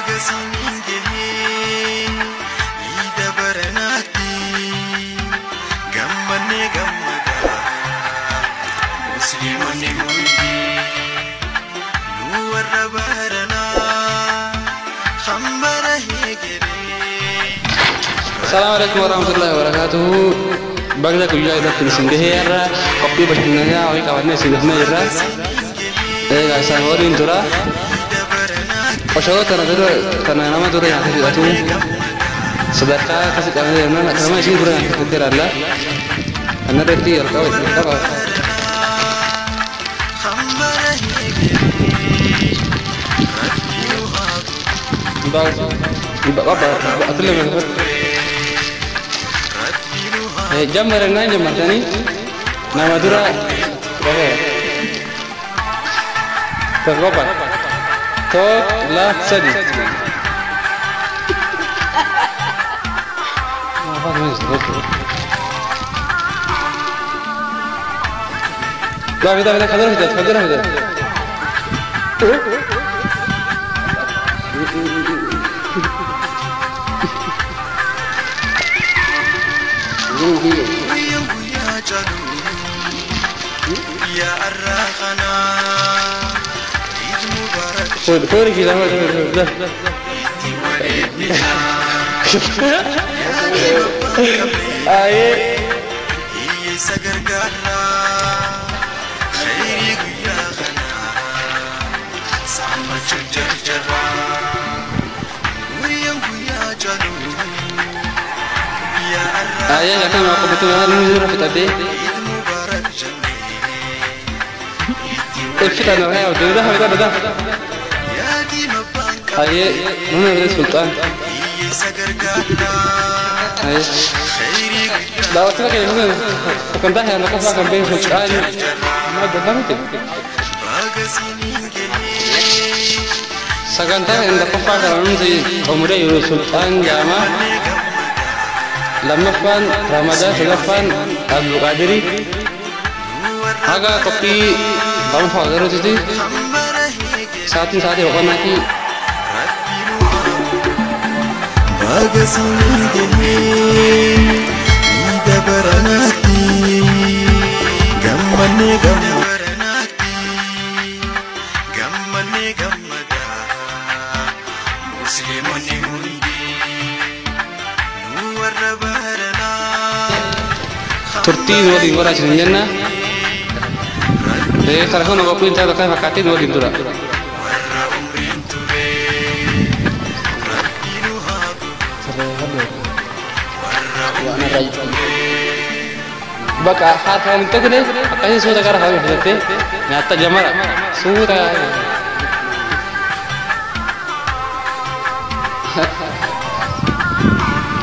Baga siniin gahee iida baranaatti gammannee gammadaa musliimonni hundi nu warra baranaa hambara heegeree. Assalamu alaikum warahmatullahi wabarakatuh. Bagda guyyaa irratti isin gahee irra qophii bashannanaa wayii qabannee isin dhufnee jirra. Egaa isaan waliin tura. Osoo tana dura tana nama dura nyaata fudhatu sadarkaa akkasii qabnee jirna nama isin dura nyaata fudhatee ilaalla. Kana irratti jalqaba jalqaba. Hambara heegeree rabbi nu haa Baba atullee rabbi nu haa jammarannaan jammartanii nama dura gahee. Tokkoffaa. Tokko, lama, sadi. لا في ده في ده خدرة في ده خدرة في ده. Guyyaan guyyaa caalu guyyaa har'a kanaa Eid Mubarak خد خد كده خد ده. itti waliin Ayee. hiyyeessa gargaaraa khayrii guyyaa kanaa saammachuu jarjaraa guyyaan guyyaa caalu guyyaa har'a Ayee akkana qophiitu namni dura fixatee Eid Mubarak jennee itti fixan haa ده ده ده ده. yaadii mabbaan Ayee nuna sultaan. hiyyeessa gargaaraa Ayee. khayrii guyyaa Daawwattoota keenya sagantaa kana qofa kan beeku sultaan maal miti. baga siniin gahee Sagantaa kana qofa kan nuti xumuree jiru sultaan jedhama. Lammaffaan Ramadaan sadaffaan Abdulqaadirii haga qophii lammaffaa garuuti hambara heegeree sa'aatiin sa'aatii boqonnaati. Baga siniin gahee iida baranaatti gammannee gammadaa gammannee gammadaa musliimonni hundi nu warra baranaa Turtii waliin godhaa jenna. Telefoon qophiin isaa tokko fakkaatiin waliin tura. Warra umriin ture rabbi nu haa godhu warra umriin ture Bakka harkaan hin tuqne akkasii suuta gara afaan fudhattee nyaatta jamara suuta.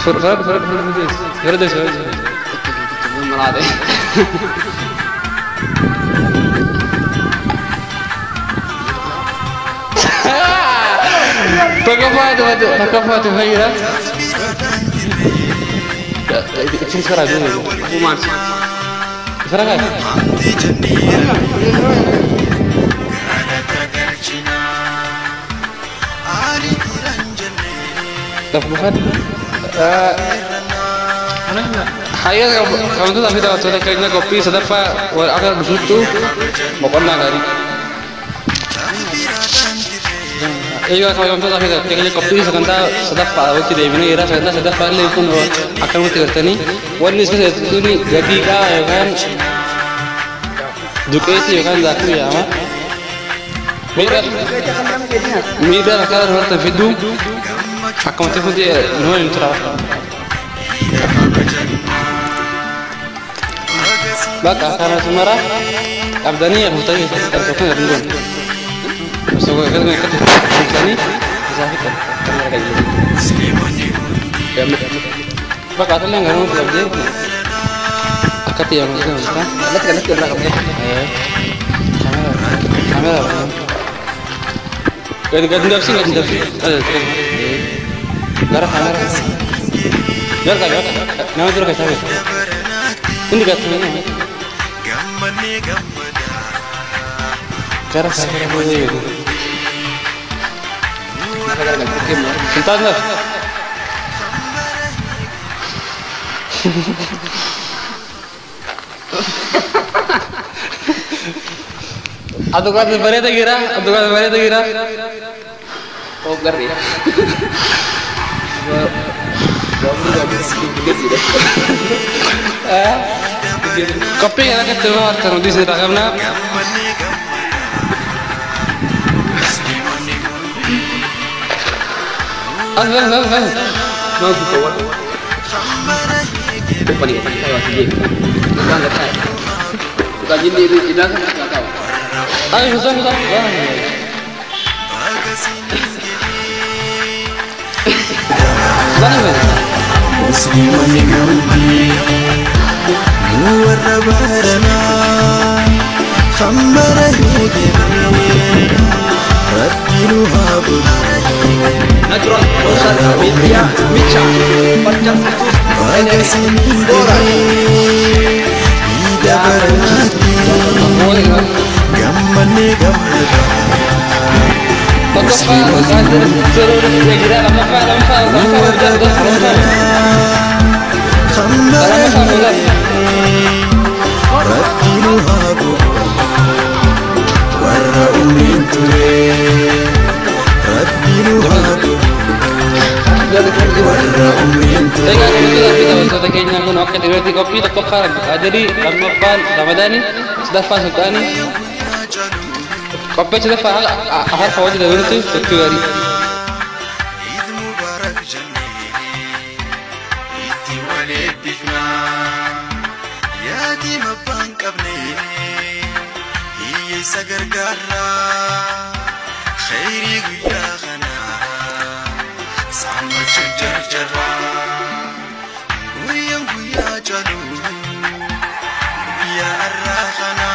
Fudhadhu fudhadhu fudhadhu fudhadhu fudhadhu maraate. Tokkoffaatu fayyada. Ittiin karaa deemu. Karaa karaa. Hamdi jenneera galata galchinaa ali jiran jennee Tokkoffaan. Hayya kabajamtoota fi daawwattoota keenya qophii sadaffaa wal akka dhufuuttu boqonnaa gaarii. takbiraadhaan dirree Egaa kabajamtoota fi daawwattoota keenya qophii sagantaa sadaffaa walitti deebinee jira. Sagantaa sadaffaa illee kun akkanumatti gartanii wanni isa suni daqiiqaa yookaan duqeetii yookaan daakuu jedhama. Miidhaa akkana dubartan fidduu akkamatti fuuti nu waliin tura. Bakka kana sumara qabdanii fuutanii tokko hin goone. Osoo akkasuma akkatti fuutanii isaa fixan kan argaa jiru. musliimonni hundi Bakka atallee garuu qabdee akkatti yaamamtee hojjetaa. Kallattii kallattii irraa qabdee. Kameera kameera. Gadi gadi dabsi gadi dabsi. Gara kameera. Gara gara nama dura keessaa beeku. Hundi gattee gammannee gammadaa gara kameera beeku. nu Sultan naf. Abdulqaadir bareeda gira, Abdulqaadir bareeda gira. Oh, garri. Qophii kana irratti harka nuti isin irraa qabna. As as as as. Ayo susah susah. Sana Musliimonni hundi nu warra baranaa kan bara eegalee Rabbi nu haa godhu. Natural Social Media Micha Baga isiniin gahee iida baranaatti gammannee gammadaa. Tokkoffaa Abdulqaadir Soroor gira lammaffaa lammaffaa lammaffaa sadaffaa sadaffaa. Rabbi nu haa godhu warra umriin ture. Rabbi nu haa godhu warra umriin ture. Egaa kunuunsa taphattoota keenyaa kun akka dhiiroti qophii tokkoffaan Abdulqaadirii lammaffaan Ramadaanii sadaffaan Sultaanii qophii sadaffaa harka wajji dabalutti sochii gaarii. Eid Mubarak jennee itti wal eebbifna. Yaatii abbaan qabne hiyyeessa gargaarra. Khayrii guyyaa kana saammachuu jarjarra. Guyyaan guyyaa caalu guyyaa har'aa kana.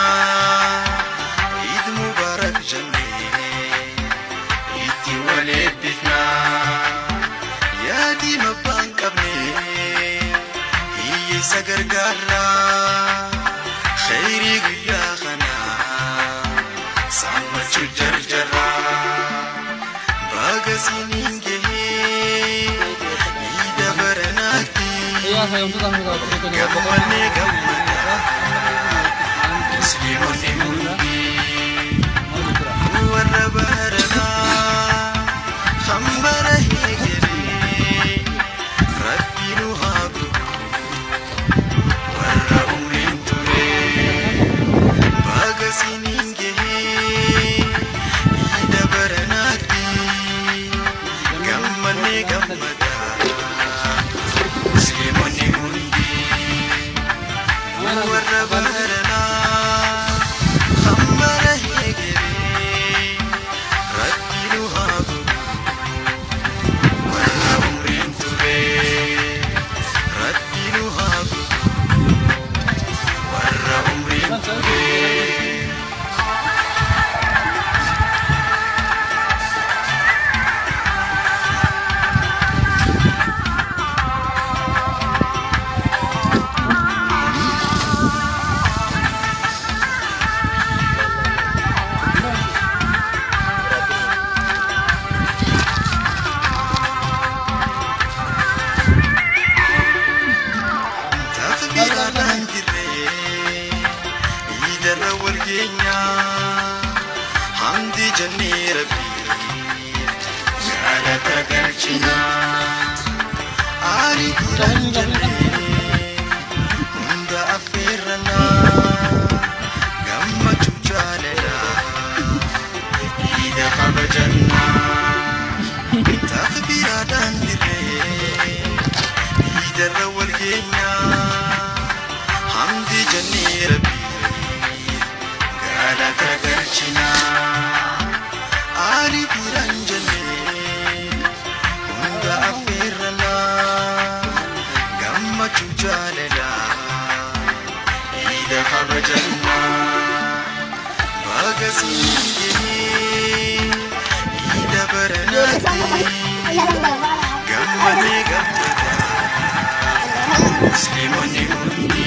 Eid Mubarak jennee itti wal eebbifna. Yaatii abbaan qabne hiyyeessa gargaarra. Khayrii guyyaa kana saammachuu jarjarra. Baga isiniin gahee iida baranaatti gammannee gammadaa. Musliimonni hundi warra baranaa kan bara eegalee Rabbi nu haa godhu warra umriin ture. Baga isiniin gahee iida baranaatti gammannee gammadaa. Musliimonni hundi warra baranaa kan bara eegalee Rabbi nu haa godhu warra umriin ture. Rabbi nu haa godhu warra umriin ture. Takbiiraan jirree iidarra wal keenya hamdi jennee Rabbiif galata galchina. Aariidhaan jennee hunda affeerranaa gammachuu jaalalaa iida kabajannaa. Takbiiraadhaan dirree iidarra wal keenya hamdi jennee Rabbiif galata galchina. Aalii biraan jennee hunda affeerranaa gammachuu jaalalaa iida kabajannaa. Baga isiniin gahee iida baranaatti gammannee gammadaa. Musliimonni hundi